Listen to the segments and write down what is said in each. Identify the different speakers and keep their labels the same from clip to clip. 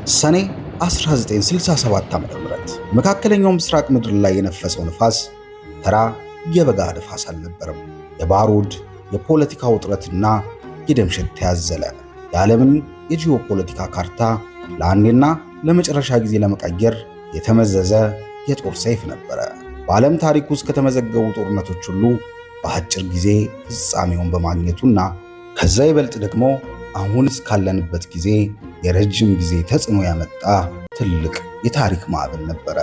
Speaker 1: ሰኔ 1967 ዓ.ም መካከለኛው ምስራቅ ምድር ላይ የነፈሰው ንፋስ ተራ የበጋ ንፋስ አልነበረም። የባሩድ፣ የፖለቲካ ውጥረትና የደም ሽታ ያዘለ፣ የዓለምን የጂኦፖለቲካ ካርታ ለአንዴና ለመጨረሻ ጊዜ ለመቀየር የተመዘዘ የጦር ሰይፍ ነበረ። በዓለም ታሪክ ውስጥ ከተመዘገቡ ጦርነቶች ሁሉ በአጭር ጊዜ ፍጻሜውን በማግኘቱና ከዛ ይበልጥ ደግሞ አሁን እስካለንበት ጊዜ የረጅም ጊዜ ተጽዕኖ ያመጣ ትልቅ የታሪክ ማዕበል ነበረ።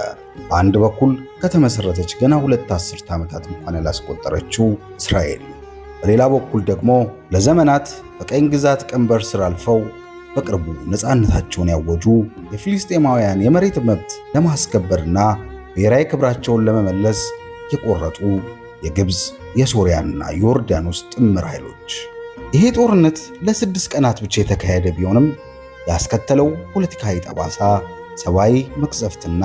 Speaker 1: በአንድ በኩል ከተመሰረተች ገና 2 አስርት ዓመታት እንኳን ያላስቆጠረችው እስራኤል፣ በሌላ በኩል ደግሞ ለዘመናት በቅኝ ግዛት ቀንበር ስር አልፈው በቅርቡ ነፃነታቸውን ያወጁ የፊልስጤማውያን የመሬት መብት ለማስከበርና ብሔራዊ ክብራቸውን ለመመለስ የቆረጡ የግብፅ፣ የሶሪያና ዮርዳኖስ ጥምር ኃይሎች። ይሄ ጦርነት ለ6 ቀናት ብቻ የተካሄደ ቢሆንም ያስከተለው ፖለቲካዊ ጠባሳ፣ ሰብአዊ መቅሰፍትና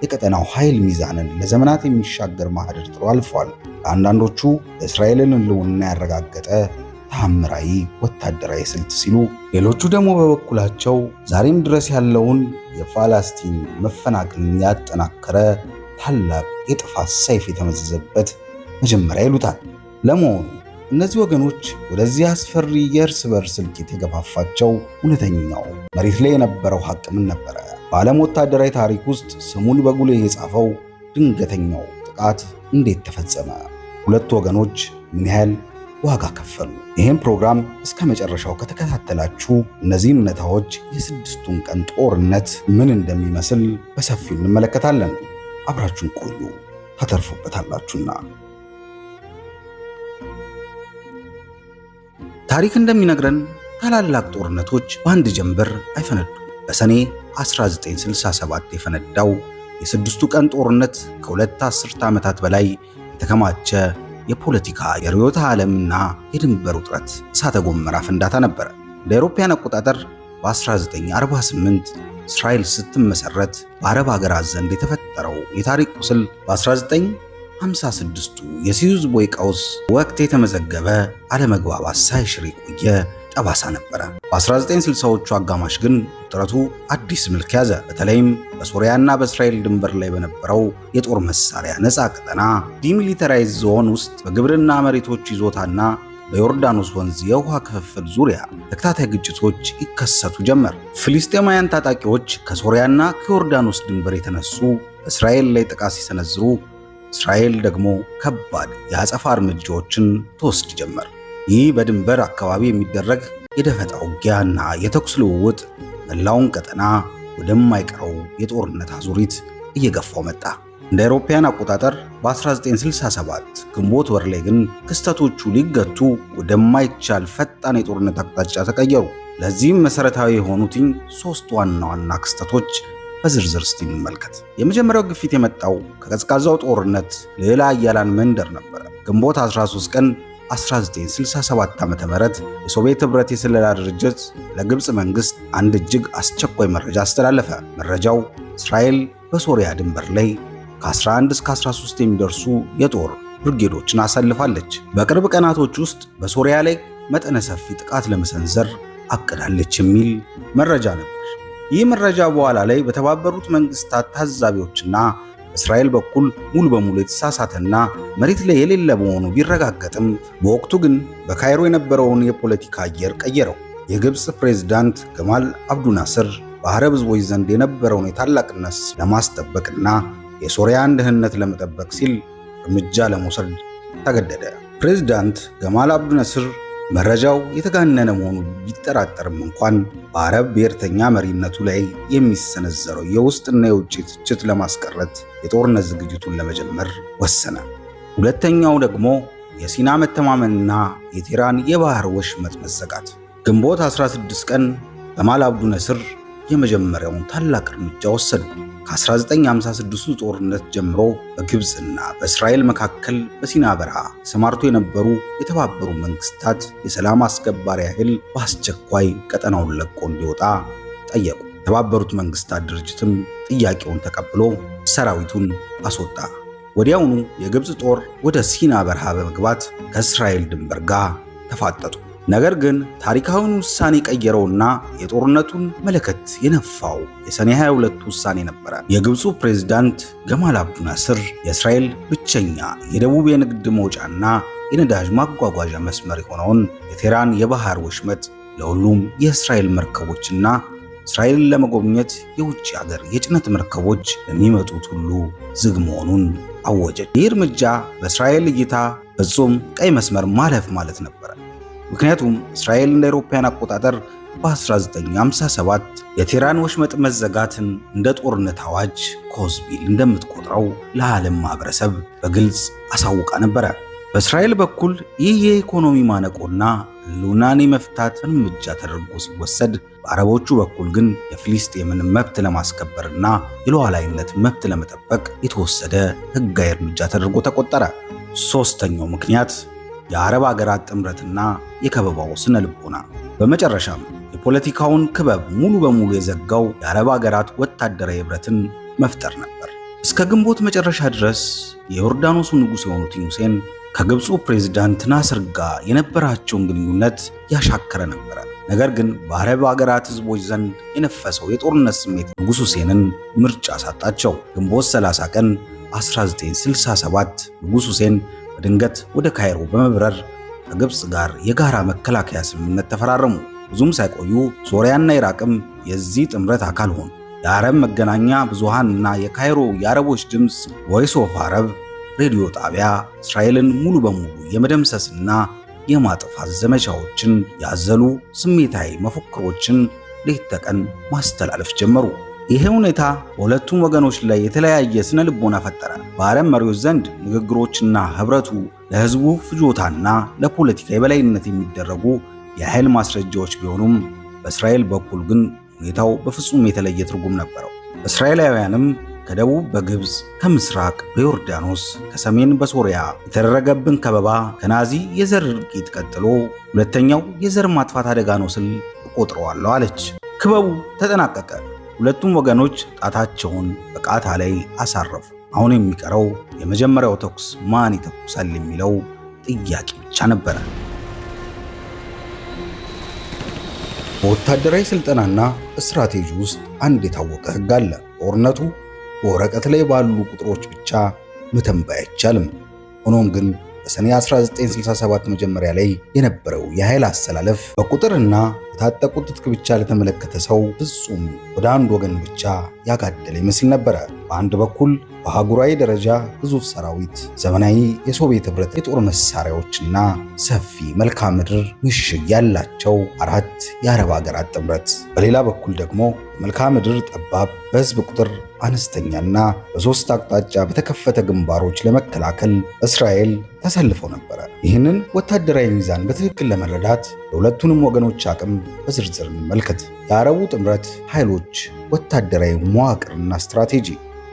Speaker 1: የቀጠናው ኃይል ሚዛንን ለዘመናት የሚሻገር ማህደር ጥሎ አልፏል። ለአንዳንዶቹ የእስራኤልን ሕልውና ያረጋገጠ ተአምራዊ ወታደራዊ ስልት ሲሉ፣ ሌሎቹ ደግሞ በበኩላቸው ዛሬም ድረስ ያለውን የፋላስቲን መፈናቀልን ያጠናከረ ታላቅ የጥፋት ሰይፍ የተመዘዘበት መጀመሪያ ይሉታል። ለመሆኑ እነዚህ ወገኖች ወደዚህ አስፈሪ የእርስ በርስ እልቂት የገፋፋቸው እውነተኛው መሬት ላይ የነበረው ሐቅ ምን ነበረ? በዓለም ወታደራዊ ታሪክ ውስጥ ስሙን በጉልህ የጻፈው ድንገተኛው ጥቃት እንዴት ተፈጸመ? ሁለቱ ወገኖች ምን ያህል ዋጋ ከፈሉ? ይህም ፕሮግራም እስከ መጨረሻው ከተከታተላችሁ እነዚህን እውነታዎች፣ የስድስቱን ቀን ጦርነት ምን እንደሚመስል በሰፊው እንመለከታለን። አብራችሁን ቆዩ፣ ታተርፉበታላችሁና። ታሪክ እንደሚነግረን ታላላቅ ጦርነቶች በአንድ ጀንበር አይፈነዱም። በሰኔ 1967 የፈነዳው የስድስቱ ቀን ጦርነት ከ2 አስርተ ዓመታት በላይ የተከማቸ የፖለቲካ፣ የርዕዮተ ዓለምና የድንበር ውጥረት እሳተ ጎመራ ፍንዳታ ነበረ። እንደ አውሮፓውያን አቆጣጠር በ1948 እስራኤል ስትመሰረት በአረብ ሀገራት ዘንድ የተፈጠረው የታሪክ ቁስል በ1956ቱ የስዊዝ ቦይ ቀውስ ወቅት የተመዘገበ አለመግባባት ሳይሽር የቆየ ጠባሳ ነበረ። በ1960ዎቹ አጋማሽ ግን ውጥረቱ አዲስ መልክ ያዘ። በተለይም በሶሪያና በእስራኤል ድንበር ላይ በነበረው የጦር መሳሪያ ነፃ ቀጠና demilitarized zone ውስጥ በግብርና መሬቶች ይዞታና በዮርዳኖስ ወንዝ የውሃ ክፍፍል ዙሪያ ተከታታይ ግጭቶች ይከሰቱ ጀመር። ፍልስጤማውያን ታጣቂዎች ከሶሪያና ከዮርዳኖስ ድንበር የተነሱ በእስራኤል ላይ ጥቃት ሲሰነዝሩ፣ እስራኤል ደግሞ ከባድ የአጸፋ እርምጃዎችን ትወስድ ጀመር። ይህ በድንበር አካባቢ የሚደረግ የደፈጣ ውጊያና የተኩስ ልውውጥ መላውን ቀጠና ወደማይቀረው የጦርነት አዙሪት እየገፋው መጣ። እንደ አውሮፓውያን አቆጣጠር በ1967 ግንቦት ወር ላይ ግን ክስተቶቹ ሊገቱ ወደማይቻል ፈጣን የጦርነት አቅጣጫ ተቀየሩ። ለዚህም መሰረታዊ የሆኑትን ሶስት ዋና ዋና ክስተቶች በዝርዝር እስቲ እንመልከት። የመጀመሪያው ግፊት የመጣው ከቀዝቃዛው ጦርነት ሌላ ኃያላን መንደር ነበረ። ግንቦት 13 ቀን 1967 ዓ.ም የሶቪየት ኅብረት የስለላ ድርጅት ለግብፅ መንግሥት አንድ እጅግ አስቸኳይ መረጃ አስተላለፈ። መረጃው እስራኤል በሶሪያ ድንበር ላይ ከ11 እስከ 13 የሚደርሱ የጦር ብርጌዶችን አሰልፋለች፣ በቅርብ ቀናቶች ውስጥ በሶሪያ ላይ መጠነ ሰፊ ጥቃት ለመሰንዘር አቅዳለች የሚል መረጃ ነበር። ይህ መረጃ በኋላ ላይ በተባበሩት መንግስታት ታዛቢዎችና በእስራኤል በኩል ሙሉ በሙሉ የተሳሳተና መሬት ላይ የሌለ መሆኑ ቢረጋገጥም፣ በወቅቱ ግን በካይሮ የነበረውን የፖለቲካ አየር ቀየረው። የግብፅ ፕሬዝዳንት ገማል አብዱናስር በአረብ ሕዝቦች ዘንድ የነበረውን የታላቅነት ለማስጠበቅና የሶሪያን ደህንነት ለመጠበቅ ሲል እርምጃ ለመውሰድ ተገደደ። ፕሬዝዳንት ገማል አብዱናስር መረጃው የተጋነነ መሆኑ ቢጠራጠርም እንኳን በአረብ ብሔርተኛ መሪነቱ ላይ የሚሰነዘረው የውስጥና የውጭ ትችት ለማስቀረት የጦርነት ዝግጅቱን ለመጀመር ወሰነ። ሁለተኛው ደግሞ የሲና መተማመንና የቴህራን የባህር ወሽመጥ መዘጋት። ግንቦት 16 ቀን ገማል አብዱ ነስር የመጀመሪያውን ታላቅ እርምጃ ወሰዱ። ከ1956ቱ ጦርነት ጀምሮ በግብፅና በእስራኤል መካከል በሲና በረሃ ተሰማርቶ የነበሩ የተባበሩ መንግስታት የሰላም አስከባሪ ኃይል በአስቸኳይ ቀጠናውን ለቆ እንዲወጣ ጠየቁ። የተባበሩት መንግስታት ድርጅትም ጥያቄውን ተቀብሎ ሰራዊቱን አስወጣ። ወዲያውኑ የግብፅ ጦር ወደ ሲና በረሃ በመግባት ከእስራኤል ድንበር ጋር ተፋጠጡ። ነገር ግን ታሪካዊውን ውሳኔ ቀየረውና የጦርነቱን መለከት የነፋው የሰኔ 22 ውሳኔ ነበረ። የግብፁ ፕሬዝዳንት ገማል አብዱ ናስር የእስራኤል ብቸኛ የደቡብ የንግድ መውጫና የነዳጅ ማጓጓዣ መስመር የሆነውን የቴህራን የባህር ወሽመጥ ለሁሉም የእስራኤል መርከቦችና እስራኤልን ለመጎብኘት የውጭ ሀገር የጭነት መርከቦች ለሚመጡት ሁሉ ዝግ መሆኑን አወጀች። ይህ እርምጃ በእስራኤል እይታ ፍጹም ቀይ መስመር ማለፍ ማለት ነበረ። ምክንያቱም እስራኤል እንደ አውሮፓውያን አቆጣጠር በ1957 የቴህራን ወሽመጥ መዘጋትን እንደ ጦርነት አዋጅ cause bill እንደምትቆጥረው ለዓለም ማህበረሰብ በግልጽ አሳውቃ ነበረ። በእስራኤል በኩል ይህ የኢኮኖሚ ማነቆና ህልውናን የመፍታት እርምጃ ተደርጎ ሲወሰድ፣ በአረቦቹ በኩል ግን የፍልስጤምን መብት ለማስከበርና የሉዓላዊነት መብት ለመጠበቅ የተወሰደ ህጋዊ እርምጃ ተደርጎ ተቆጠረ። ሶስተኛው ምክንያት የአረብ ሀገራት ጥምረትና የከበባው ስነ ልቦና። በመጨረሻም የፖለቲካውን ክበብ ሙሉ በሙሉ የዘጋው የአረብ ሀገራት ወታደራዊ ህብረትን መፍጠር ነበር። እስከ ግንቦት መጨረሻ ድረስ የዮርዳኖሱ ንጉሥ የሆኑት ሁሴን ከግብፁ ፕሬዝዳንት ናስር ጋር የነበራቸውን ግንኙነት ያሻከረ ነበረ። ነገር ግን በአረብ ሀገራት ህዝቦች ዘንድ የነፈሰው የጦርነት ስሜት ንጉሥ ሁሴንን ምርጫ ሳጣቸው። ግንቦት 30 ቀን 1967 ንጉሥ ሁሴን በድንገት ወደ ካይሮ በመብረር ከግብፅ ጋር የጋራ መከላከያ ስምምነት ተፈራረሙ። ብዙም ሳይቆዩ ሶሪያና ኢራቅም የዚህ ጥምረት አካል ሆኑ። የአረብ መገናኛ ብዙሃንና የካይሮ የአረቦች ድምፅ Voice of Arab ሬዲዮ ጣቢያ እስራኤልን ሙሉ በሙሉ የመደምሰስና የማጥፋት ዘመቻዎችን ያዘሉ ስሜታዊ መፈክሮችን ሌት ተቀን ማስተላለፍ ጀመሩ። ይሄ ሁኔታ በሁለቱም ወገኖች ላይ የተለያየ ስነ ልቦና ፈጠረ። በአረብ መሪዎች ዘንድ ንግግሮችና ህብረቱ ለህዝቡ ፍጆታና ለፖለቲካ የበላይነት የሚደረጉ የኃይል ማስረጃዎች ቢሆኑም፣ በእስራኤል በኩል ግን ሁኔታው በፍጹም የተለየ ትርጉም ነበረው። እስራኤላውያንም ከደቡብ በግብፅ፣ ከምስራቅ በዮርዳኖስ፣ ከሰሜን በሶሪያ የተደረገብን ከበባ ከናዚ የዘር እልቂት ቀጥሎ ሁለተኛው የዘር ማጥፋት አደጋ ነው ስል እቆጥረዋለሁ አለች። ክበቡ ተጠናቀቀ። ሁለቱም ወገኖች ጣታቸውን በቃታ ላይ አሳረፉ። አሁን የሚቀረው የመጀመሪያው ተኩስ ማን ይተኩሳል የሚለው ጥያቄ ብቻ ነበረ። በወታደራዊ ስልጠናና ስትራቴጂ ውስጥ አንድ የታወቀ ሕግ አለ። ጦርነቱ በወረቀት ላይ ባሉ ቁጥሮች ብቻ መተንበይ አይቻልም። ሆኖም ግን በሰኔ 1967 መጀመሪያ ላይ የነበረው የኃይል አሰላለፍ በቁጥርና በታጠቁት ትጥቅ ብቻ ለተመለከተ ሰው ፍጹም ወደ አንድ ወገን ብቻ ያጋደለ ይመስል ነበረ። በአንድ በኩል በአህጉራዊ ደረጃ ግዙፍ ሰራዊት፣ ዘመናዊ የሶቪየት ህብረት የጦር መሳሪያዎችና ሰፊ መልክዓ ምድር ምሽግ ያላቸው አራት የአረብ ሀገራት ጥምረት፣ በሌላ በኩል ደግሞ መልክዓ ምድር ጠባብ፣ በህዝብ ቁጥር አነስተኛና በሶስት አቅጣጫ በተከፈተ ግንባሮች ለመከላከል እስራኤል ተሰልፈው ነበረ። ይህንን ወታደራዊ ሚዛን በትክክል ለመረዳት የሁለቱንም ወገኖች አቅም በዝርዝር እንመልከት። የአረቡ ጥምረት ኃይሎች ወታደራዊ መዋቅርና ስትራቴጂ።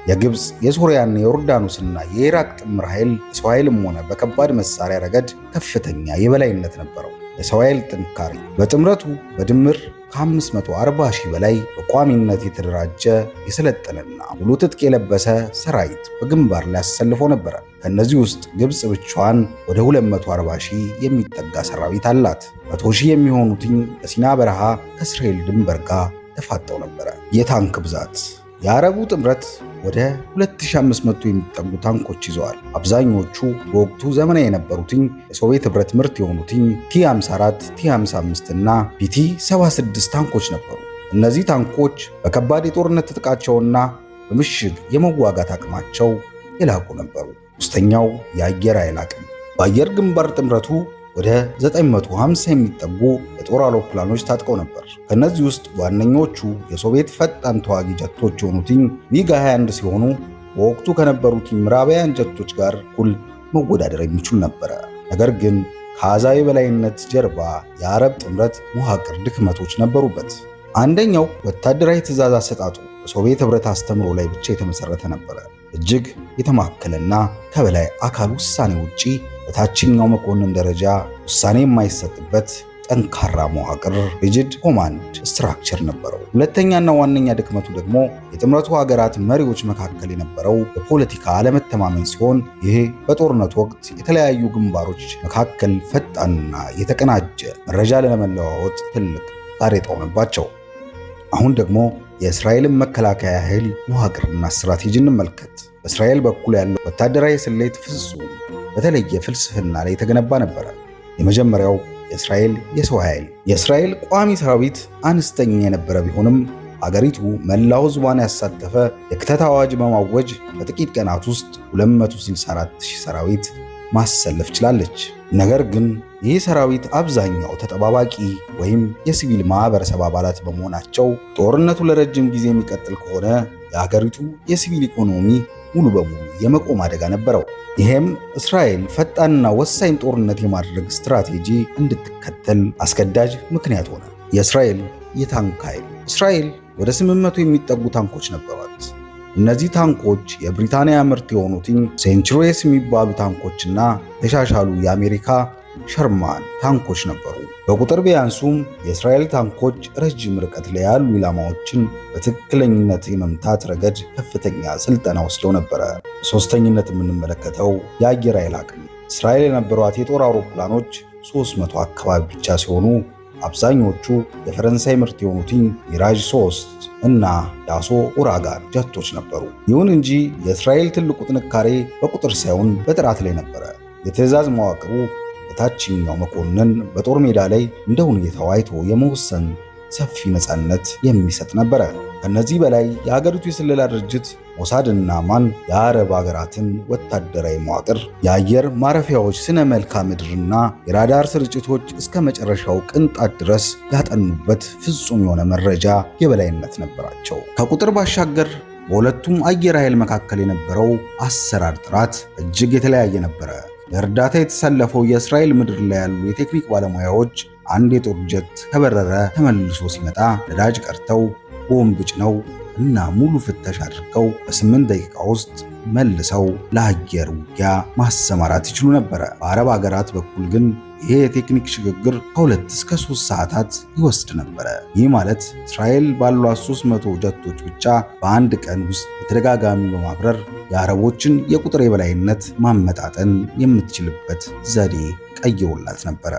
Speaker 1: የግብፅ፣ የሶሪያና የዮርዳኖስና የኢራቅ ጥምር ኃይል በሰው ኃይልም ሆነ በከባድ መሳሪያ ረገድ ከፍተኛ የበላይነት ነበረው። የሰው ኃይል ጥንካሬ፦ በጥምረቱ በድምር ከ540 ሺህ በላይ በቋሚነት የተደራጀ፣ የሰለጠነና ሙሉ ትጥቅ የለበሰ ሰራዊት በግንባር ላይ አሰልፎ ነበረ። ከእነዚህ ውስጥ ግብፅ ብቻዋን ወደ 240 ሺህ የሚጠጋ ሰራዊት አላት። 100 ሺህ የሚሆኑትኝ በሲና በረሃ ከእስራኤል ድንበር ጋር ተፋጠው ነበረ። የታንክ ብዛት፦ የአረቡ ጥምረት ወደ 2500 የሚጠጉ ታንኮች ይዘዋል። አብዛኞቹ በወቅቱ ዘመናዊ የነበሩትኝ የሶቪየት ህብረት ምርት የሆኑትኝ ቲ54፣ ቲ55 እና ፒቲ 76 ታንኮች ነበሩ። እነዚህ ታንኮች በከባድ የጦርነት ትጥቃቸውና በምሽግ የመዋጋት አቅማቸው የላቁ ነበሩ። ሶስተኛው የአየር ኃይል አቅም፦ በአየር ግንባር ጥምረቱ ወደ 950 የሚጠጉ የጦር አውሮፕላኖች ታጥቀው ነበር። ከእነዚህ ውስጥ ዋነኞቹ የሶቪየት ፈጣን ተዋጊ ጀቶች የሆኑትኝ ሚግ 21 ሲሆኑ በወቅቱ ከነበሩት ምዕራባውያን ጀቶች ጋር እኩል መወዳደር የሚችሉ ነበረ። ነገር ግን ከአሃዛዊ የበላይነት ጀርባ የአረብ ጥምረት መዋቅር ድክመቶች ነበሩበት። አንደኛው ወታደራዊ ትዕዛዝ አሰጣጡ በሶቪየት ህብረት አስተምሮ ላይ ብቻ የተመሰረተ ነበረ። እጅግ የተማከለና ከበላይ አካል ውሳኔ ውጪ በታችኛው መኮንን ደረጃ ውሳኔ የማይሰጥበት ጠንካራ መዋቅር rigid command structure ነበረው። ሁለተኛና ዋነኛ ድክመቱ ደግሞ የጥምረቱ ሀገራት መሪዎች መካከል የነበረው የፖለቲካ አለመተማመን ሲሆን፣ ይህ በጦርነቱ ወቅት የተለያዩ ግንባሮች መካከል ፈጣንና የተቀናጀ መረጃ ለመለዋወጥ ትልቅ ጋሬጣ ሆነባቸው። አሁን ደግሞ የእስራኤልን መከላከያ ኃይል መዋቅርና ስትራቴጂ እንመልከት። በእስራኤል በኩል ያለው ወታደራዊ ስሌት ፍጹም በተለየ ፍልስፍና ላይ የተገነባ ነበረ። የመጀመሪያው የእስራኤል የሰው ኃይል። የእስራኤል ቋሚ ሰራዊት አነስተኛ የነበረ ቢሆንም አገሪቱ መላው ሕዝቧን ያሳተፈ የክተት አዋጅ በማወጅ በጥቂት ቀናት ውስጥ 264,000 ሰራዊት ማሰለፍ ችላለች። ነገር ግን ይህ ሰራዊት አብዛኛው ተጠባባቂ ወይም የሲቪል ማህበረሰብ አባላት በመሆናቸው ጦርነቱ ለረጅም ጊዜ የሚቀጥል ከሆነ የአገሪቱ የሲቪል ኢኮኖሚ ሙሉ በሙሉ የመቆም አደጋ ነበረው። ይሄም እስራኤል ፈጣንና ወሳኝ ጦርነት የማድረግ ስትራቴጂ እንድትከተል አስገዳጅ ምክንያት ሆነ። የእስራኤል የታንክ ኃይል። እስራኤል ወደ 800 የሚጠጉ ታንኮች ነበሯት። እነዚህ ታንኮች የብሪታንያ ምርት የሆኑትን ሴንቹሪየስ የሚባሉ ታንኮችና የተሻሻሉ የአሜሪካ ሸርማን ታንኮች ነበሩ። በቁጥር ቢያንሱም የእስራኤል ታንኮች ረጅም ርቀት ላይ ያሉ ኢላማዎችን በትክክለኝነት የመምታት ረገድ ከፍተኛ ስልጠና ወስደው ነበረ። በሶስተኝነት የምንመለከተው የአየር ኃይል አቅም። እስራኤል የነበሯት የጦር አውሮፕላኖች 300 አካባቢ ብቻ ሲሆኑ አብዛኞቹ የፈረንሳይ ምርት የሆኑትን ሚራጅ 3 እና ዳሶ ኡራጋን ጀቶች ነበሩ። ይሁን እንጂ የእስራኤል ትልቁ ጥንካሬ በቁጥር ሳይሆን በጥራት ላይ ነበረ። የትዕዛዝ መዋቅሩ የታችኛው መኮንን በጦር ሜዳ ላይ እንደ ሁኔታው አይቶ የመወሰን ሰፊ ነፃነት የሚሰጥ ነበረ። ከነዚህ በላይ የሀገሪቱ የስለላ ድርጅት ሞሳድና ማን የአረብ ሀገራትን ወታደራዊ መዋቅር፣ የአየር ማረፊያዎች፣ ስነ መልክዓ ምድርና የራዳር ስርጭቶች እስከ መጨረሻው ቅንጣት ድረስ ያጠኑበት ፍጹም የሆነ መረጃ የበላይነት ነበራቸው። ከቁጥር ባሻገር በሁለቱም አየር ኃይል መካከል የነበረው አሰራር ጥራት እጅግ የተለያየ ነበረ። ለእርዳታ የተሰለፈው የእስራኤል ምድር ላይ ያሉ የቴክኒክ ባለሙያዎች አንድ የጦር ጀት ከበረረ ተመልሶ ሲመጣ ነዳጅ ቀርተው፣ ቦምብ ጭነው እና ሙሉ ፍተሻ አድርገው በ8 ደቂቃ ውስጥ መልሰው ለአየር ውጊያ ማሰማራት ይችሉ ነበረ። በአረብ ሀገራት በኩል ግን ይሄ የቴክኒክ ሽግግር ከ2 እስከ 3 ሰዓታት ይወስድ ነበረ። ይህ ማለት እስራኤል ባሏት 300 ጀቶች ብቻ በአንድ ቀን ውስጥ በተደጋጋሚ በማብረር የአረቦችን የቁጥር የበላይነት ማመጣጠን የምትችልበት ዘዴ ቀይሮላት ነበረ።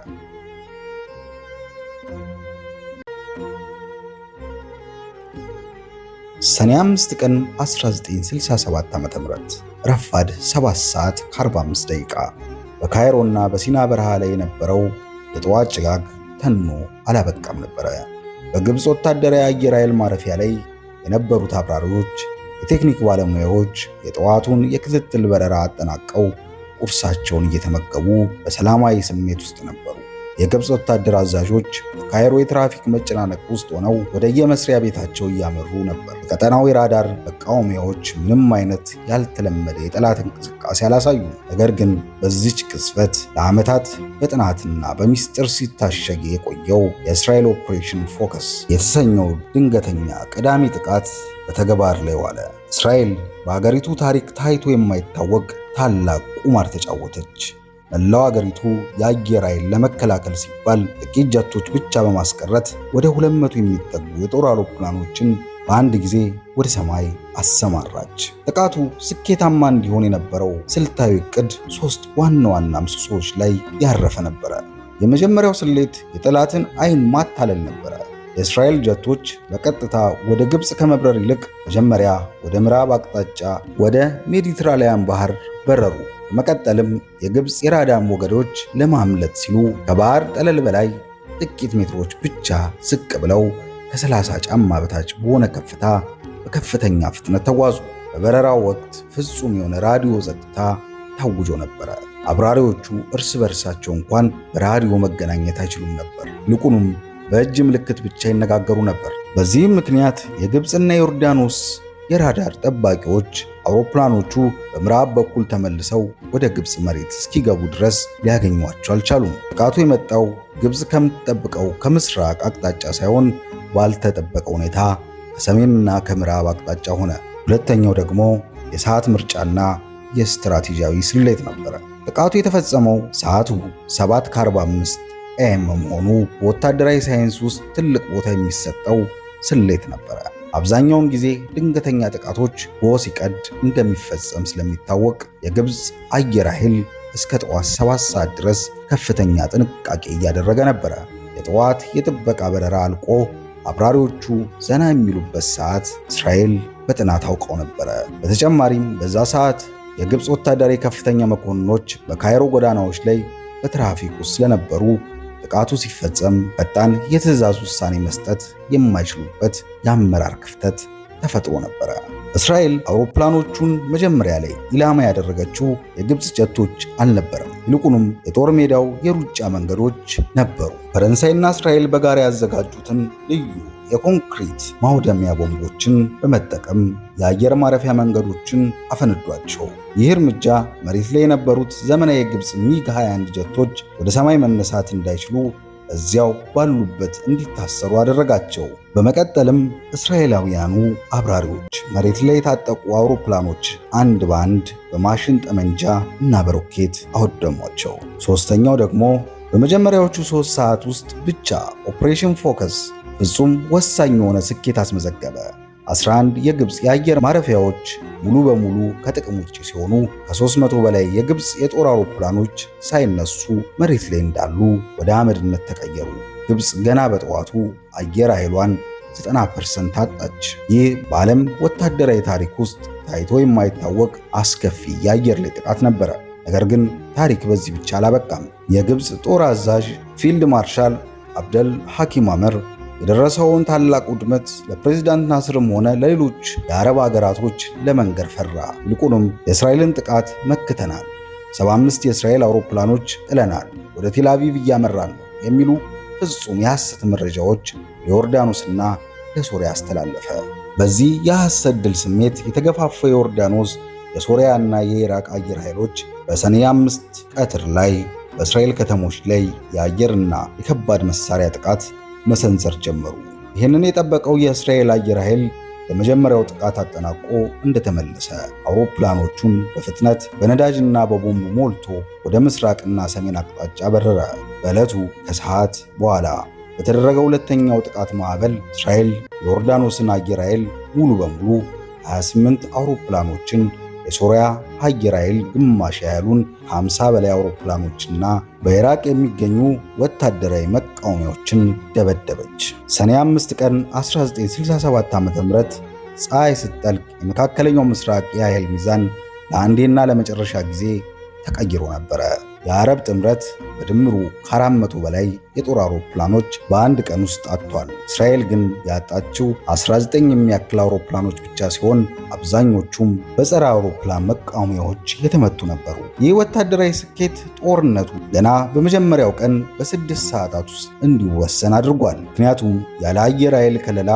Speaker 1: ሰኔ 5 ቀን 1967 ዓ.ም ረፋድ 7 ሰዓት ከ45 ደቂቃ በካይሮና በሲና በረሃ ላይ የነበረው የጠዋት ጭጋግ ተኖ አላበቃም ነበረ። በግብፅ ወታደራዊ አየር ኃይል ማረፊያ ላይ የነበሩት አብራሪዎች፣ የቴክኒክ ባለሙያዎች የጠዋቱን የክትትል በረራ አጠናቀው ቁርሳቸውን እየተመገቡ በሰላማዊ ስሜት ውስጥ ነበሩ። የግብፅ ወታደር አዛዦች በካይሮ የትራፊክ መጨናነቅ ውስጥ ሆነው ወደ የመስሪያ ቤታቸው እያመሩ ነበር። የቀጠናው የራዳር መቃወሚያዎች ምንም አይነት ያልተለመደ የጠላት እንቅስቃሴ አላሳዩም። ነገር ግን በዚች ቅጽበት ለዓመታት በጥናትና በሚስጥር ሲታሸግ የቆየው የእስራኤል Operation Focus የተሰኘው ድንገተኛ ቀዳሚ ጥቃት በተግባር ላይ ዋለ። እስራኤል በአገሪቱ ታሪክ ታይቶ የማይታወቅ ታላቅ ቁማር ተጫወተች። መላው አገሪቱ የአየር ኃይል ለመከላከል ሲባል ጥቂት ጀቶች ብቻ በማስቀረት ወደ 200 የሚጠጉ የጦር አውሮፕላኖችን በአንድ ጊዜ ወደ ሰማይ አሰማራች። ጥቃቱ ስኬታማ እንዲሆን የነበረው ስልታዊ ዕቅድ ሶስት ዋና ዋና ምሰሶዎች ላይ ያረፈ ነበረ። የመጀመሪያው ስሌት የጠላትን ዓይን ማታለል ነበረ። የእስራኤል ጀቶች በቀጥታ ወደ ግብፅ ከመብረር ይልቅ መጀመሪያ ወደ ምዕራብ አቅጣጫ ወደ ሜዲትራሊያን ባህር በረሩ። በመቀጠልም የግብፅ የራዳር ሞገዶች ለማምለጥ ሲሉ ከባህር ጠለል በላይ ጥቂት ሜትሮች ብቻ ዝቅ ብለው ከ30 ጫማ በታች በሆነ ከፍታ በከፍተኛ ፍጥነት ተጓዙ። በበረራው ወቅት ፍጹም የሆነ ራዲዮ ጸጥታ ታውጆ ነበረ። አብራሪዎቹ እርስ በርሳቸው እንኳን በራዲዮ መገናኘት አይችሉም ነበር። ይልቁንም በእጅ ምልክት ብቻ ይነጋገሩ ነበር። በዚህም ምክንያት የግብፅና የዮርዳኖስ የራዳር ጠባቂዎች አውሮፕላኖቹ በምዕራብ በኩል ተመልሰው ወደ ግብፅ መሬት እስኪገቡ ድረስ ሊያገኟቸው አልቻሉም። ጥቃቱ የመጣው ግብፅ ከምትጠብቀው ከምስራቅ አቅጣጫ ሳይሆን ባልተጠበቀ ሁኔታ ከሰሜንና ከምዕራብ አቅጣጫ ሆነ። ሁለተኛው ደግሞ የሰዓት ምርጫና የስትራቴጂያዊ ስሌት ነበረ። ጥቃቱ የተፈጸመው ሰዓቱ 7:45 AM መሆኑ በወታደራዊ ሳይንስ ውስጥ ትልቅ ቦታ የሚሰጠው ስሌት ነበረ። አብዛኛውን ጊዜ ድንገተኛ ጥቃቶች ጎህ ሲቀድ እንደሚፈጸም ስለሚታወቅ የግብፅ አየር ኃይል እስከ ጠዋት 7 ሰዓት ድረስ ከፍተኛ ጥንቃቄ እያደረገ ነበረ። የጠዋት የጥበቃ በረራ አልቆ አብራሪዎቹ ዘና የሚሉበት ሰዓት እስራኤል በጥናት አውቀው ነበረ። በተጨማሪም በዛ ሰዓት የግብፅ ወታደራዊ ከፍተኛ መኮንኖች በካይሮ ጎዳናዎች ላይ በትራፊክ ውስጥ ስለነበሩ ጥቃቱ ሲፈጸም ፈጣን የትዕዛዝ ውሳኔ መስጠት የማይችሉበት የአመራር ክፍተት ተፈጥሮ ነበረ። እስራኤል አውሮፕላኖቹን መጀመሪያ ላይ ኢላማ ያደረገችው የግብፅ ጀቶች አልነበረም። ይልቁንም የጦር ሜዳው የሩጫ መንገዶች ነበሩ። ፈረንሳይና እስራኤል በጋራ ያዘጋጁትን ልዩ የኮንክሪት ማውደሚያ ቦምቦችን በመጠቀም የአየር ማረፊያ መንገዶችን አፈነዷቸው። ይህ እርምጃ መሬት ላይ የነበሩት ዘመናዊ የግብፅ ሚግ 21 ጀቶች ወደ ሰማይ መነሳት እንዳይችሉ እዚያው ባሉበት እንዲታሰሩ አደረጋቸው። በመቀጠልም እስራኤላውያኑ አብራሪዎች መሬት ላይ የታጠቁ አውሮፕላኖች አንድ በአንድ በማሽን ጠመንጃ እና በሮኬት አወደሟቸው። ሶስተኛው ደግሞ በመጀመሪያዎቹ 3 ሰዓት ውስጥ ብቻ Operation Focus ፍጹም ወሳኝ የሆነ ስኬት አስመዘገበ። 11 የግብፅ የአየር ማረፊያዎች ሙሉ በሙሉ ከጥቅም ውጭ ሲሆኑ፣ ከ300 በላይ የግብፅ የጦር አውሮፕላኖች ሳይነሱ መሬት ላይ እንዳሉ ወደ አመድነት ተቀየሩ። ግብፅ ገና በጠዋቱ አየር ኃይሏን 90% አጣች። ይህ በዓለም ወታደራዊ ታሪክ ውስጥ ታይቶ የማይታወቅ አስከፊ የአየር ላይ ጥቃት ነበረ። ነገር ግን ታሪክ በዚህ ብቻ አላበቃም። የግብፅ ጦር አዛዥ ፊልድ ማርሻል አብደል ሐኪም አመር የደረሰውን ታላቅ ውድመት ለፕሬዚዳንት ናስርም ሆነ ለሌሎች የአረብ አገራቶች ለመንገር ፈራ። ይልቁንም የእስራኤልን ጥቃት መክተናል፣ 75 የእስራኤል አውሮፕላኖች ጥለናል፣ ወደ ቴልአቪቭ እያመራን ነው የሚሉ ፍጹም የሐሰት መረጃዎች ለዮርዳኖስና ለሶሪያ አስተላለፈ። በዚህ የሐሰት ድል ስሜት የተገፋፈው የዮርዳኖስ፣ የሶሪያና የኢራቅ አየር ኃይሎች በሰኔ 5 ቀትር ላይ በእስራኤል ከተሞች ላይ የአየርና የከባድ መሳሪያ ጥቃት መሰንዘር ጀመሩ። ይህንን የጠበቀው የእስራኤል አየር ኃይል የመጀመሪያው ጥቃት አጠናቆ እንደተመለሰ አውሮፕላኖቹን በፍጥነት በነዳጅና በቦምብ ሞልቶ ወደ ምስራቅና ሰሜን አቅጣጫ በረረ። በዕለቱ ከሰዓት በኋላ በተደረገው ሁለተኛው ጥቃት ማዕበል እስራኤል የዮርዳኖስን አየር ኃይል ሙሉ በሙሉ 28 አውሮፕላኖችን፣ የሶሪያ አየር ኃይል ግማሽ ያህሉን 50 በላይ አውሮፕላኖችና በኢራቅ የሚገኙ ወታደራዊ መቃወሚያዎችን ደበደበች። ሰኔ 5 ቀን 1967 ዓ.ም ፀሐይ ስትጠልቅ የመካከለኛው ምስራቅ የኃይል ሚዛን ለአንዴና ለመጨረሻ ጊዜ ተቀይሮ ነበረ። የአረብ ጥምረት በድምሩ ከ400 በላይ የጦር አውሮፕላኖች በአንድ ቀን ውስጥ አጥቷል። እስራኤል ግን ያጣችው 19 የሚያክል አውሮፕላኖች ብቻ ሲሆን አብዛኞቹም በጸረ አውሮፕላን መቃወሚያዎች የተመቱ ነበሩ። ይህ ወታደራዊ ስኬት ጦርነቱ ገና በመጀመሪያው ቀን በ6 ሰዓታት ውስጥ እንዲወሰን አድርጓል። ምክንያቱም ያለ አየር ኃይል ከለላ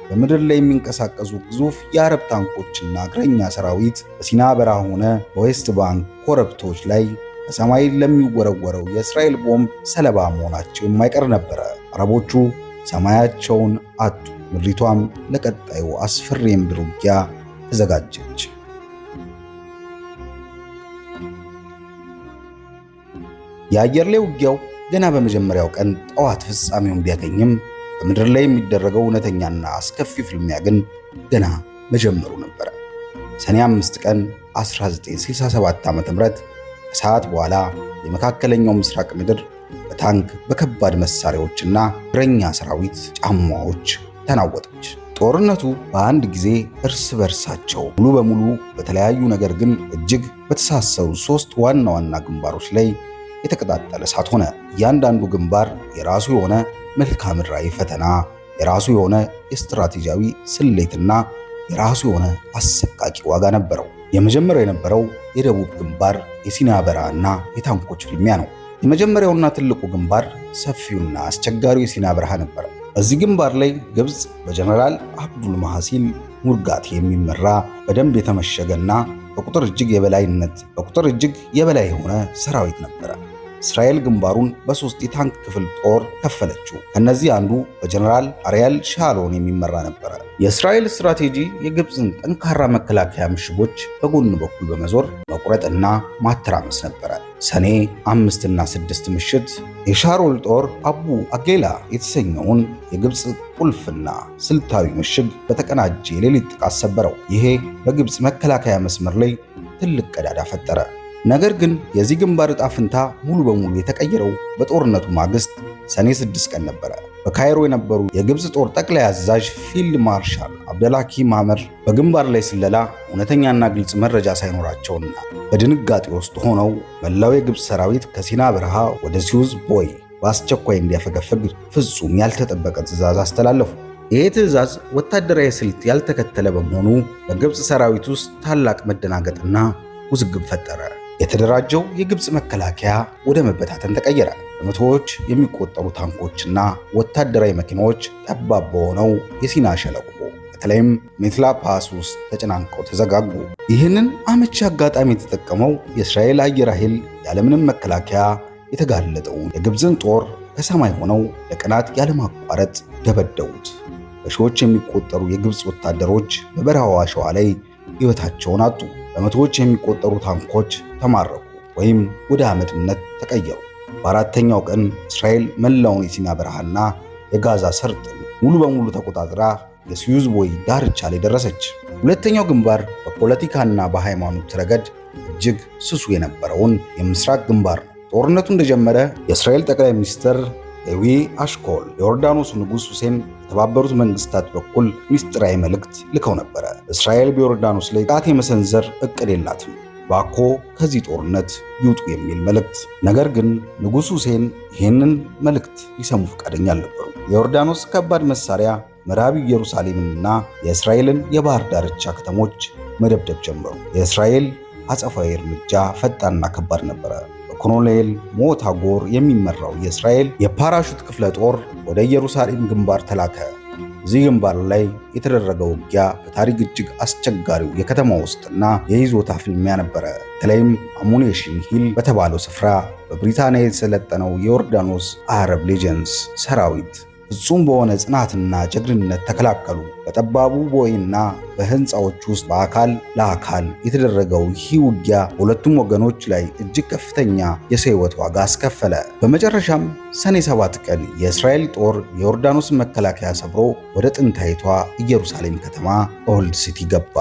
Speaker 1: በምድር ላይ የሚንቀሳቀሱ ግዙፍ የአረብ ታንኮችና እግረኛ ሰራዊት በሲና በረሃ ሆነ በዌስት ባንክ ኮረብቶች ላይ ከሰማይ ለሚወረወረው የእስራኤል ቦምብ ሰለባ መሆናቸው የማይቀር ነበረ። አረቦቹ ሰማያቸውን አጡ። ምድሪቷም ለቀጣዩ አስፈሪ የምድር ውጊያ ተዘጋጀች። የአየር ላይ ውጊያው ገና በመጀመሪያው ቀን ጠዋት ፍጻሜውን ቢያገኝም በምድር ላይ የሚደረገው እውነተኛና አስከፊ ፍልሚያ ግን ገና መጀመሩ ነበረ። ሰኔ 5 ቀን 1967 ዓ.ም ከሰዓት በኋላ የመካከለኛው ምስራቅ ምድር በታንክ፣ በከባድ መሳሪያዎችና እግረኛ ሰራዊት ጫማዎች ተናወጠች። ጦርነቱ በአንድ ጊዜ እርስ በርሳቸው ሙሉ በሙሉ በተለያዩ ነገር ግን እጅግ በተሳሰሩ ሶስት ዋና ዋና ግንባሮች ላይ የተቀጣጠለ እሳት ሆነ። እያንዳንዱ ግንባር የራሱ የሆነ መልክዓ ምድራዊ ፈተና፣ የራሱ የሆነ የስትራቴጂያዊ ስሌትና የራሱ የሆነ አሰቃቂ ዋጋ ነበረው። የመጀመሪያው የነበረው የደቡብ ግንባር የሲና በረሃና የታንኮች ፍልሚያ ነው። የመጀመሪያውና ትልቁ ግንባር ሰፊውና አስቸጋሪው የሲና በረሃ ነበር። በዚህ ግንባር ላይ ግብፅ በጀነራል አብዱል ማሐሲን ሙርጋት የሚመራ በደንብ የተመሸገና በቁጥር እጅግ የበላይነት በቁጥር እጅግ የበላይ የሆነ ሰራዊት ነበረ። እስራኤል ግንባሩን በሶስት የታንክ ክፍል ጦር ከፈለችው። ከነዚህ አንዱ በጀነራል አሪያል ሻሮን የሚመራ ነበረ። የእስራኤል ስትራቴጂ የግብፅን ጠንካራ መከላከያ ምሽጎች በጎን በኩል በመዞር መቁረጥና ማተራመስ ነበረ። ሰኔ 5ና 6 ምሽት የሻሮን ጦር አቡ አጌላ የተሰኘውን የግብፅ ቁልፍና ስልታዊ ምሽግ በተቀናጀ የሌሊት ጥቃት ሰበረው። ይሄ በግብፅ መከላከያ መስመር ላይ ትልቅ ቀዳዳ ፈጠረ። ነገር ግን የዚህ ግንባር ዕጣ ፈንታ ሙሉ በሙሉ የተቀየረው በጦርነቱ ማግስት ሰኔ 6 ቀን ነበረ። በካይሮ የነበሩ የግብፅ ጦር ጠቅላይ አዛዥ ፊልድ ማርሻል አብደልሐኪም አመር በግንባር ላይ ስለላ እውነተኛና ግልጽ መረጃ ሳይኖራቸውና በድንጋጤ ውስጥ ሆነው መላው የግብፅ ሰራዊት ከሲና በረሃ ወደ ስዊዝ ቦይ በአስቸኳይ እንዲያፈገፍግ ፍጹም ያልተጠበቀ ትዕዛዝ አስተላለፉ። ይህ ትዕዛዝ ወታደራዊ ስልት ያልተከተለ በመሆኑ በግብፅ ሰራዊት ውስጥ ታላቅ መደናገጥና ውዝግብ ፈጠረ። የተደራጀው የግብፅ መከላከያ ወደ መበታተን ተቀየረ። በመቶዎች የሚቆጠሩ ታንኮችና ወታደራዊ መኪናዎች ጠባብ በሆነው የሲና ሸለቆ በተለይም ሜትላ ፓስ ውስጥ ተጨናንቀው ተዘጋጉ። ይህንን አመቺ አጋጣሚ የተጠቀመው የእስራኤል አየር ኃይል ያለምንም መከላከያ የተጋለጠውን የግብፅን ጦር ከሰማይ ሆነው ለቀናት ያለማቋረጥ ደበደቡት። በሺዎች የሚቆጠሩ የግብፅ ወታደሮች በበረሃው አሸዋ ላይ ሕይወታቸውን አጡ። በመቶዎች የሚቆጠሩ ታንኮች ተማረኩ ወይም ወደ አመድነት ተቀየሩ። በአራተኛው ቀን እስራኤል መላውን የሲና በረሃና የጋዛ ሰርጥን ሙሉ በሙሉ ተቆጣጥራ የስዊዝ ቦይ ዳርቻ ላይ ደረሰች። ሁለተኛው ግንባር በፖለቲካና በሃይማኖት ረገድ እጅግ ስሱ የነበረውን የምስራቅ ግንባር ነው። ጦርነቱ እንደጀመረ የእስራኤል ጠቅላይ ሚኒስትር ሌዊ አሽኮል የዮርዳኖሱ ንጉሥ ሁሴን በተባበሩት መንግስታት በኩል ሚስጥራዊ መልእክት ልከው ነበረ። እስራኤል በዮርዳኖስ ላይ ጥቃት የመሰንዘር እቅድ የላትም፣ ባኮ ከዚህ ጦርነት ይውጡ የሚል መልእክት። ነገር ግን ንጉሥ ሁሴን ይህንን መልእክት ሊሰሙ ፈቃደኛ አልነበሩ። የዮርዳኖስ ከባድ መሳሪያ ምዕራብ ኢየሩሳሌምንና የእስራኤልን የባህር ዳርቻ ከተሞች መደብደብ ጀመሩ። የእስራኤል አጸፋዊ እርምጃ ፈጣንና ከባድ ነበረ። በኮሎኔል ሞታጎር የሚመራው የእስራኤል የፓራሹት ክፍለ ጦር ወደ ኢየሩሳሌም ግንባር ተላከ። እዚህ ግንባር ላይ የተደረገው ውጊያ በታሪክ እጅግ አስቸጋሪው የከተማ ውስጥና የይዞታ ፍልሚያ ነበረ። በተለይም Ammunition Hill በተባለው ስፍራ በብሪታንያ የሰለጠነው የዮርዳኖስ Arab Legions ሰራዊት ፍጹም በሆነ ጽናትና ጀግንነት ተከላከሉ። በጠባቡ ቦይና በህንፃዎች ውስጥ በአካል ለአካል የተደረገው ይህ ውጊያ በሁለቱም ወገኖች ላይ እጅግ ከፍተኛ የሰው ሕይወት ዋጋ አስከፈለ። በመጨረሻም ሰኔ 7 ቀን የእስራኤል ጦር የዮርዳኖስን መከላከያ ሰብሮ ወደ ጥንታዊቷ ኢየሩሳሌም ከተማ Old City ገባ።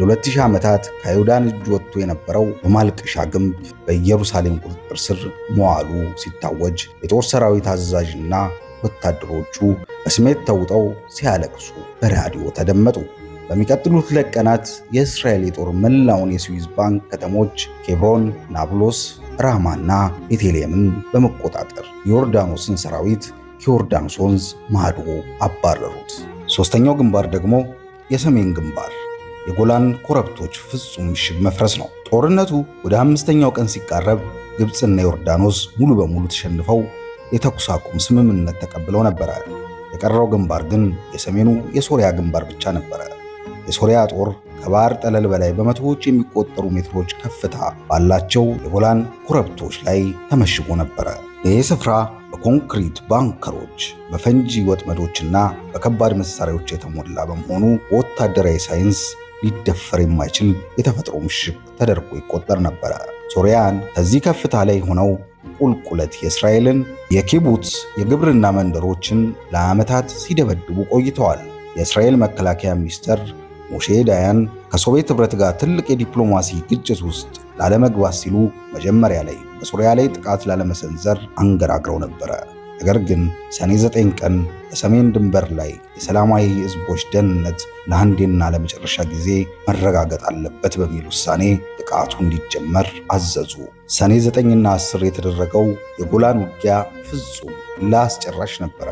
Speaker 1: ለ2000 ዓመታት ከአይሁዳን እጅ ወጥቶ የነበረው የማልቀሻ ግንብ በኢየሩሳሌም ቁጥጥር ስር መዋሉ ሲታወጅ የጦር ሰራዊት አዛዥና ወታደሮቹ በስሜት ተውጠው ሲያለቅሱ በራዲዮ ተደመጡ። በሚቀጥሉት 2 ቀናት የእስራኤል የጦር መላውን የስዊዝ ባንክ ከተሞች ኬብሮን፣ ናብሎስ፣ ራማና ቤተልሔምን በመቆጣጠር የዮርዳኖስን ሰራዊት ከዮርዳኖስ ወንዝ ማዶ አባረሩት። ሶስተኛው ግንባር ደግሞ የሰሜን ግንባር የጎላን ኮረብቶች ፍጹም ምሽግ መፍረስ ነው። ጦርነቱ ወደ አምስተኛው ቀን ሲቃረብ ግብፅና ዮርዳኖስ ሙሉ በሙሉ ተሸንፈው የተኩስ አቁም ስምምነት ተቀብለው ነበረ። የቀረው ግንባር ግን የሰሜኑ የሶሪያ ግንባር ብቻ ነበረ። የሶሪያ ጦር ከባህር ጠለል በላይ በመቶዎች የሚቆጠሩ ሜትሮች ከፍታ ባላቸው የጎላን ኮረብቶች ላይ ተመሽጎ ነበረ። ይህ ስፍራ በኮንክሪት ባንከሮች፣ በፈንጂ ወጥመዶችና በከባድ መሳሪያዎች የተሞላ በመሆኑ በወታደራዊ ሳይንስ ሊደፈር የማይችል የተፈጥሮ ምሽግ ተደርጎ ይቆጠር ነበረ። ሶሪያን ከዚህ ከፍታ ላይ ሆነው ቁልቁለት የእስራኤልን የኪቡትስ የግብርና መንደሮችን ለዓመታት ሲደበድቡ ቆይተዋል። የእስራኤል መከላከያ ሚኒስትር ሞሼ ዳያን ከሶቪየት ኅብረት ጋር ትልቅ የዲፕሎማሲ ግጭት ውስጥ ላለመግባት ሲሉ መጀመሪያ ላይ በሶሪያ ላይ ጥቃት ላለመሰንዘር አንገራግረው ነበረ። ነገር ግን ሰኔ 9 ቀን በሰሜን ድንበር ላይ የሰላማዊ ሕዝቦች ደህንነት ለአንዴና ለመጨረሻ ጊዜ መረጋገጥ አለበት በሚል ውሳኔ ጥቃቱ እንዲጀመር አዘዙ። ሰኔ 9ና 10 የተደረገው የጎላን ውጊያ ፍጹም ለአስጨራሽ ነበረ።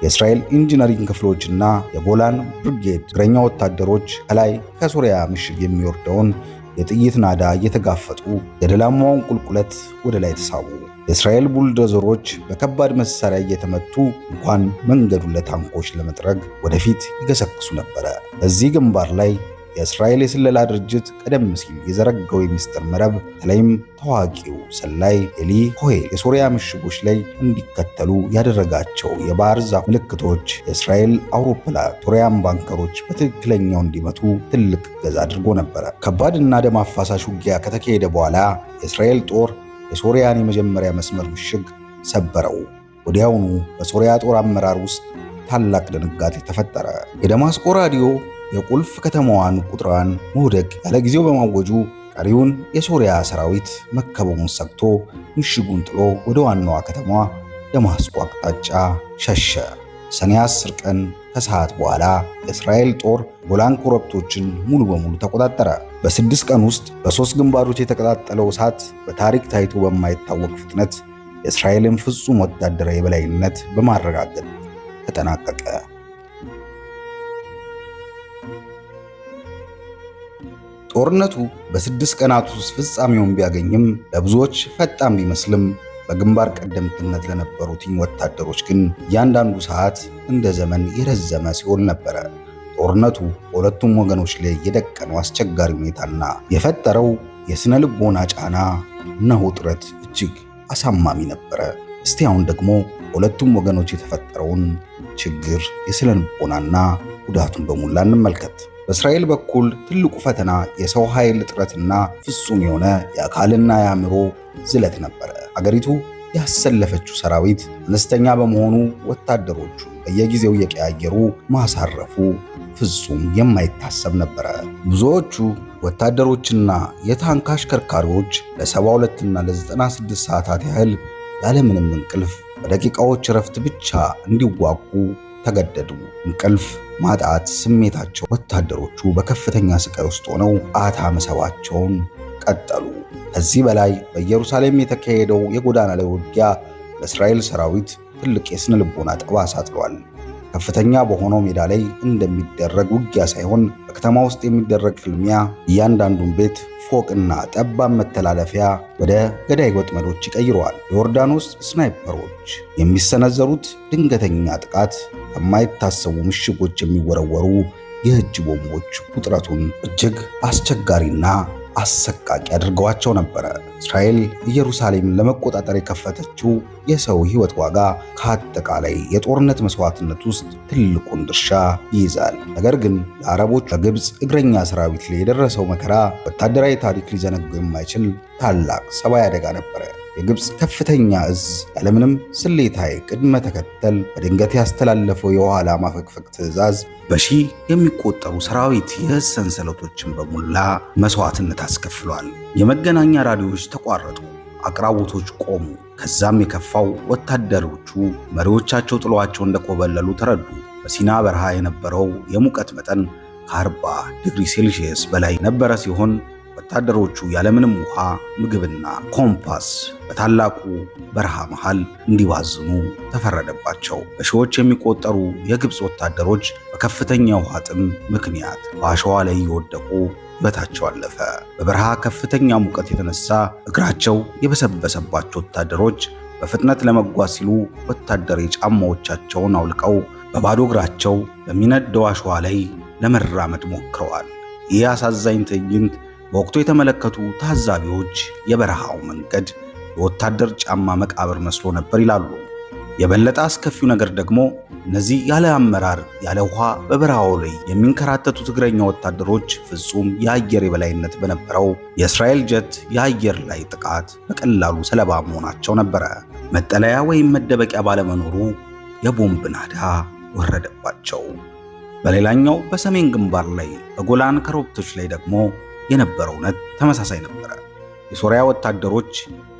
Speaker 1: የእስራኤል ኢንጂነሪንግ ክፍሎችና የጎላን ብርጌድ እግረኛ ወታደሮች ከላይ ከሶሪያ ምሽግ የሚወርደውን የጥይት ናዳ እየተጋፈጡ ገደላማውን ቁልቁለት ወደ ላይ ተሳቡ። የእስራኤል ቡልዶዘሮች በከባድ መሳሪያ እየተመቱ እንኳን መንገዱን ለታንኮች ለመጥረግ ወደፊት ይገሰግሱ ነበረ። በዚህ ግንባር ላይ የእስራኤል የስለላ ድርጅት ቀደም ሲል የዘረጋው የሚስጥር መረብ፣ በተለይም ታዋቂው ሰላይ ኤሊ ኮሄል የሶሪያ ምሽጎች ላይ እንዲከተሉ ያደረጋቸው የባህር ዛፍ ምልክቶች የእስራኤል አውሮፕላን ሶሪያን bunker ኦች በትክክለኛው እንዲመቱ ትልቅ እገዛ አድርጎ ነበረ። ከባድና ደም አፋሳሽ ውጊያ ከተካሄደ በኋላ የእስራኤል ጦር የሶሪያን የመጀመሪያ መስመር ምሽግ ሰበረው። ወዲያውኑ በሶሪያ ጦር አመራር ውስጥ ታላቅ ድንጋጤ ተፈጠረ። የደማስቆ ራዲዮ የቁልፍ ከተማዋን ቁጥራን መውደቅ ያለ ጊዜው በማወጁ ቀሪውን የሶሪያ ሰራዊት መከበቡን ሰግቶ ምሽጉን ጥሎ ወደ ዋናዋ ከተማ ደማስቆ አቅጣጫ ሸሸ። ሰኔ 10 ቀን ከሰዓት በኋላ የእስራኤል ጦር ጎላን ኮረብቶችን ሙሉ በሙሉ ተቆጣጠረ። በ6 ቀን ውስጥ በሶስት ግንባሮች የተቀጣጠለው እሳት በታሪክ ታይቶ በማይታወቅ ፍጥነት የእስራኤልን ፍጹም ወታደራዊ የበላይነት በማረጋገጥ ተጠናቀቀ። ጦርነቱ በ6 ቀናት ውስጥ ፍጻሜውን ቢያገኝም፣ ለብዙዎች ፈጣን ቢመስልም፣ በግንባር ቀደምትነት ለነበሩት ወታደሮች ግን እያንዳንዱ ሰዓት እንደ ዘመን የረዘመ ሲኦል ነበረ። ጦርነቱ በሁለቱም ወገኖች ላይ የደቀነው አስቸጋሪ ሁኔታና የፈጠረው የስነ ልቦና ጫና እና ውጥረት እጅግ አሳማሚ ነበረ። እስቲ አሁን ደግሞ በሁለቱም ወገኖች የተፈጠረውን ችግር፣ የስነ ልቦናና ጉዳቱን በሙላ እንመልከት። በእስራኤል በኩል ትልቁ ፈተና የሰው ኃይል እጥረትና ፍጹም የሆነ የአካልና የአእምሮ ዝለት ነበረ። አገሪቱ ያሰለፈችው ሰራዊት አነስተኛ በመሆኑ ወታደሮቹን በየጊዜው እየቀያየሩ ማሳረፉ ፍጹም የማይታሰብ ነበረ። ብዙዎቹ ወታደሮችና የታንክ አሽከርካሪዎች ለ72 እና ለ96 ሰዓታት ያህል ያለምንም እንቅልፍ በደቂቃዎች እረፍት ብቻ እንዲዋጉ ተገደዱ። እንቅልፍ ማጣት ስሜታቸው ወታደሮቹ በከፍተኛ ስቃይ ውስጥ ሆነው ቃታ መሳባቸውን ቀጠሉ። ከዚህ በላይ በኢየሩሳሌም የተካሄደው የጎዳና ላይ ውጊያ ለእስራኤል ሰራዊት ትልቅ የስነ ልቦና ጠባሳ ጥሏል። ከፍተኛ በሆነው ሜዳ ላይ እንደሚደረግ ውጊያ ሳይሆን በከተማ ውስጥ የሚደረግ ፍልሚያ እያንዳንዱን ቤት፣ ፎቅና ጠባብ መተላለፊያ ወደ ገዳይ ወጥመዶች ይቀይረዋል። የዮርዳኖስ sniper ኦች የሚሰነዘሩት ድንገተኛ ጥቃት፣ ከማይታሰቡ ምሽጎች የሚወረወሩ የእጅ ቦምቦች ውጥረቱን እጅግ አስቸጋሪና አሰቃቂ አድርገዋቸው ነበረ። እስራኤል ኢየሩሳሌምን ለመቆጣጠር የከፈተችው የሰው ሕይወት ዋጋ ከአጠቃላይ የጦርነት መስዋዕትነት ውስጥ ትልቁን ድርሻ ይይዛል። ነገር ግን ለአረቦች በግብፅ እግረኛ ሰራዊት ላይ የደረሰው መከራ ወታደራዊ ታሪክ ሊዘነጋው የማይችል ታላቅ ሰብአዊ አደጋ ነበረ። የግብፅ ከፍተኛ እዝ ያለምንም ስሌታዊ ቅድመ ተከተል በድንገት ያስተላለፈው የኋላ ማፈግፈግ ትዕዛዝ በሺህ የሚቆጠሩ ሰራዊት የእዝ ሰንሰለቶችን በሙላ መስዋዕትነት አስከፍሏል። የመገናኛ ራዲዮዎች ተቋረጡ፣ አቅራቦቶች ቆሙ። ከዛም የከፋው ወታደሮቹ መሪዎቻቸው ጥለዋቸው እንደኮበለሉ ተረዱ። በሲና በረሃ የነበረው የሙቀት መጠን ከ40 ዲግሪ ሴልሺየስ በላይ ነበረ ሲሆን ወታደሮቹ ያለምንም ውሃ፣ ምግብና ኮምፓስ በታላቁ በረሃ መሃል እንዲባዝኑ ተፈረደባቸው። በሺዎች የሚቆጠሩ የግብፅ ወታደሮች በከፍተኛ ውሃ ጥም ምክንያት በአሸዋ ላይ እየወደቁ ሕይወታቸው አለፈ። በበረሃ ከፍተኛ ሙቀት የተነሳ እግራቸው የበሰበሰባቸው ወታደሮች በፍጥነት ለመጓዝ ሲሉ ወታደራዊ ጫማዎቻቸውን አውልቀው በባዶ እግራቸው በሚነደው አሸዋ ላይ ለመራመድ ሞክረዋል። ይህ አሳዛኝ ትዕይንት በወቅቱ የተመለከቱ ታዛቢዎች የበረሃው መንገድ የወታደር ጫማ መቃብር መስሎ ነበር ይላሉ። የበለጠ አስከፊው ነገር ደግሞ እነዚህ ያለ አመራር፣ ያለ ውሃ በበረሃው ላይ የሚንከራተቱት እግረኛ ወታደሮች ፍጹም የአየር የበላይነት በነበረው የእስራኤል ጀት የአየር ላይ ጥቃት በቀላሉ ሰለባ መሆናቸው ነበረ። መጠለያ ወይም መደበቂያ ባለመኖሩ የቦምብ ናዳ ወረደባቸው። በሌላኛው በሰሜን ግንባር ላይ በጎላን ኮረብቶች ላይ ደግሞ የነበረው እውነት ተመሳሳይ ነበረ። የሶሪያ ወታደሮች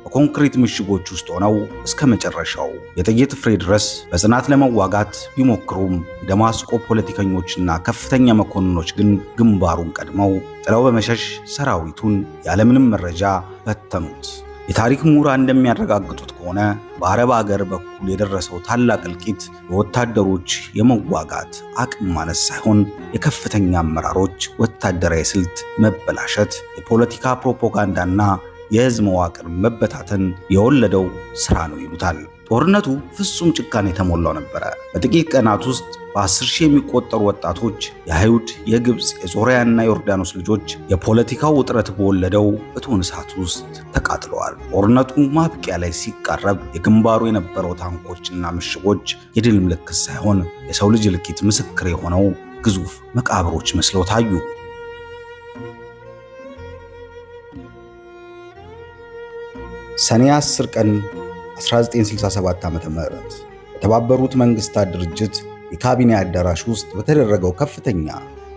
Speaker 1: በኮንክሪት ምሽጎች ውስጥ ሆነው እስከ መጨረሻው የጥይት ፍሬ ድረስ በጽናት ለመዋጋት ቢሞክሩም ደማስቆ ፖለቲከኞችና ከፍተኛ መኮንኖች ግን ግንባሩን ቀድመው ጥለው በመሸሽ ሰራዊቱን ያለምንም መረጃ በተኑት። የታሪክ ምሁራን እንደሚያረጋግጡት ከሆነ በአረብ አገር በኩል የደረሰው ታላቅ እልቂት በወታደሮች የመዋጋት አቅም ማነስ ሳይሆን የከፍተኛ አመራሮች ወታደራዊ ስልት መበላሸት፣ የፖለቲካ ፕሮፓጋንዳና የህዝብ መዋቅር መበታተን የወለደው ስራ ነው ይሉታል። ጦርነቱ ፍጹም ጭካኔ የተሞላው ነበረ። በጥቂት ቀናት ውስጥ በ10,000 የሚቆጠሩ ወጣቶች የአይሁድ፣ የግብፅ፣ የሶርያና የዮርዳኖስ ልጆች የፖለቲካው ውጥረት በወለደው እቶን እሳት ውስጥ ተቃጥለዋል። ጦርነቱ ማብቂያ ላይ ሲቃረብ የግንባሩ የነበረው ታንኮችና ምሽጎች የድል ምልክት ሳይሆን የሰው ልጅ እልቂት ምስክር የሆነው ግዙፍ መቃብሮች መስለው ታዩ። ሰኔ 10 ቀን 1967 ዓ.ም በተባበሩት መንግስታት ድርጅት የካቢኔ አዳራሽ ውስጥ በተደረገው ከፍተኛ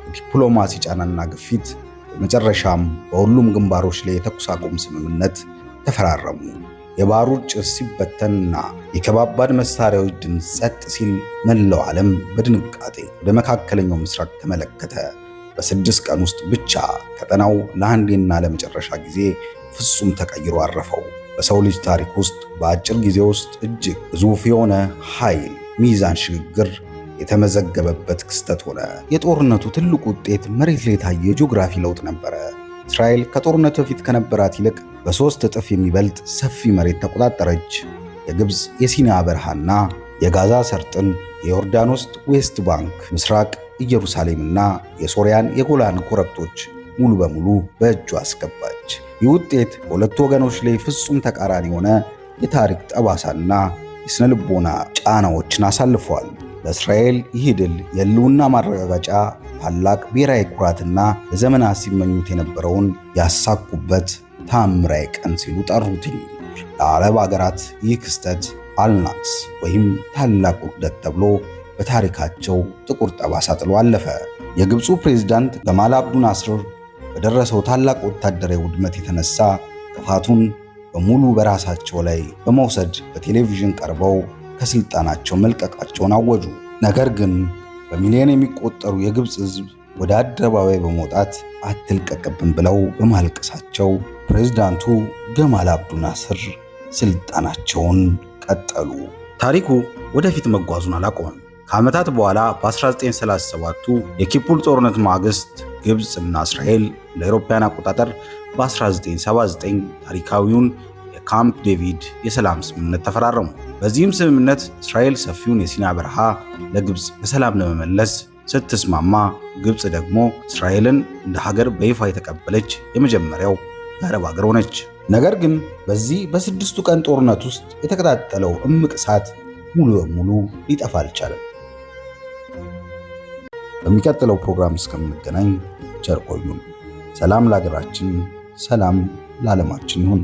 Speaker 1: የዲፕሎማሲ ጫናና ግፊት በመጨረሻም በሁሉም ግንባሮች ላይ የተኩስ አቁም ስምምነት ተፈራረሙ። የባሩድ ጭስ ሲበተንና የከባባድ መሳሪያዎች ድምፅ ጸጥ ሲል መላው ዓለም በድንጋጤ ወደ መካከለኛው ምስራቅ ተመለከተ። በ6 ቀን ውስጥ ብቻ ቀጠናው ለአንዴና ለመጨረሻ ጊዜ ፍጹም ተቀይሮ አረፈው። በሰው ልጅ ታሪክ ውስጥ በአጭር ጊዜ ውስጥ እጅግ ግዙፍ የሆነ ኃይል ሚዛን ሽግግር የተመዘገበበት ክስተት ሆነ። የጦርነቱ ትልቁ ውጤት መሬት ላይ የታየ የጂኦግራፊ ለውጥ ነበረ። እስራኤል ከጦርነቱ በፊት ከነበራት ይልቅ በ3 እጥፍ የሚበልጥ ሰፊ መሬት ተቆጣጠረች። የግብፅ የሲና በረሃና የጋዛ ሰርጥን፣ የዮርዳኖስ ዌስት ባንክ፣ ምስራቅ ኢየሩሳሌምና የሶሪያን የጎላን ኮረብቶች ሙሉ በሙሉ በእጇ አስገባች። ይህ ውጤት በሁለቱ ወገኖች ላይ ፍጹም ተቃራኒ የሆነ የታሪክ ጠባሳና የስነ ልቦና ጫናዎችን አሳልፏል። ለእስራኤል ይህ ድል የህልውና ማረጋገጫ፣ ታላቅ ብሔራዊ ኩራትና ለዘመናት ሲመኙት የነበረውን ያሳኩበት ታምራዊ ቀን ሲሉ ጠሩት። ለአረብ አገራት ይህ ክስተት አልናክስ ወይም ታላቅ ውርደት ተብሎ በታሪካቸው ጥቁር ጠባሳ ጥሎ አለፈ። የግብፁ ፕሬዝዳንት ገማል አብዱ ናስር በደረሰው ታላቅ ወታደራዊ ውድመት የተነሳ ጥፋቱን በሙሉ በራሳቸው ላይ በመውሰድ በቴሌቪዥን ቀርበው ከስልጣናቸው መልቀቃቸውን አወጁ። ነገር ግን በሚሊዮን የሚቆጠሩ የግብፅ ሕዝብ ወደ አደባባይ በመውጣት አትልቀቅብን ብለው በማልቀሳቸው ፕሬዝዳንቱ ገማል አብዱ ናስር ስልጣናቸውን ቀጠሉ። ታሪኩ ወደፊት መጓዙን አላቆመም። ከዓመታት በኋላ በ1937ቱ የኪፑር ጦርነት ማግስት ግብፅ እና እስራኤል እንደ አውሮፓውያን አቆጣጠር በ1979 ታሪካዊውን የካምፕ ዴቪድ የሰላም ስምምነት ተፈራረሙ። በዚህም ስምምነት እስራኤል ሰፊውን የሲና በረሃ ለግብፅ በሰላም ለመመለስ ስትስማማ፣ ግብፅ ደግሞ እስራኤልን እንደ ሀገር በይፋ የተቀበለች የመጀመሪያው የአረብ ሀገር ሆነች። ነገር ግን በዚህ በ6ቱ ቀን ጦርነት ውስጥ የተቀጣጠለው እምቅ እሳት ሙሉ በሙሉ ሊጠፋ አልቻለም። በሚቀጥለው ፕሮግራም እስከምንገናኝ ቸር ቆዩን። ሰላም ለሀገራችን፣ ሰላም ለዓለማችን ይሁን።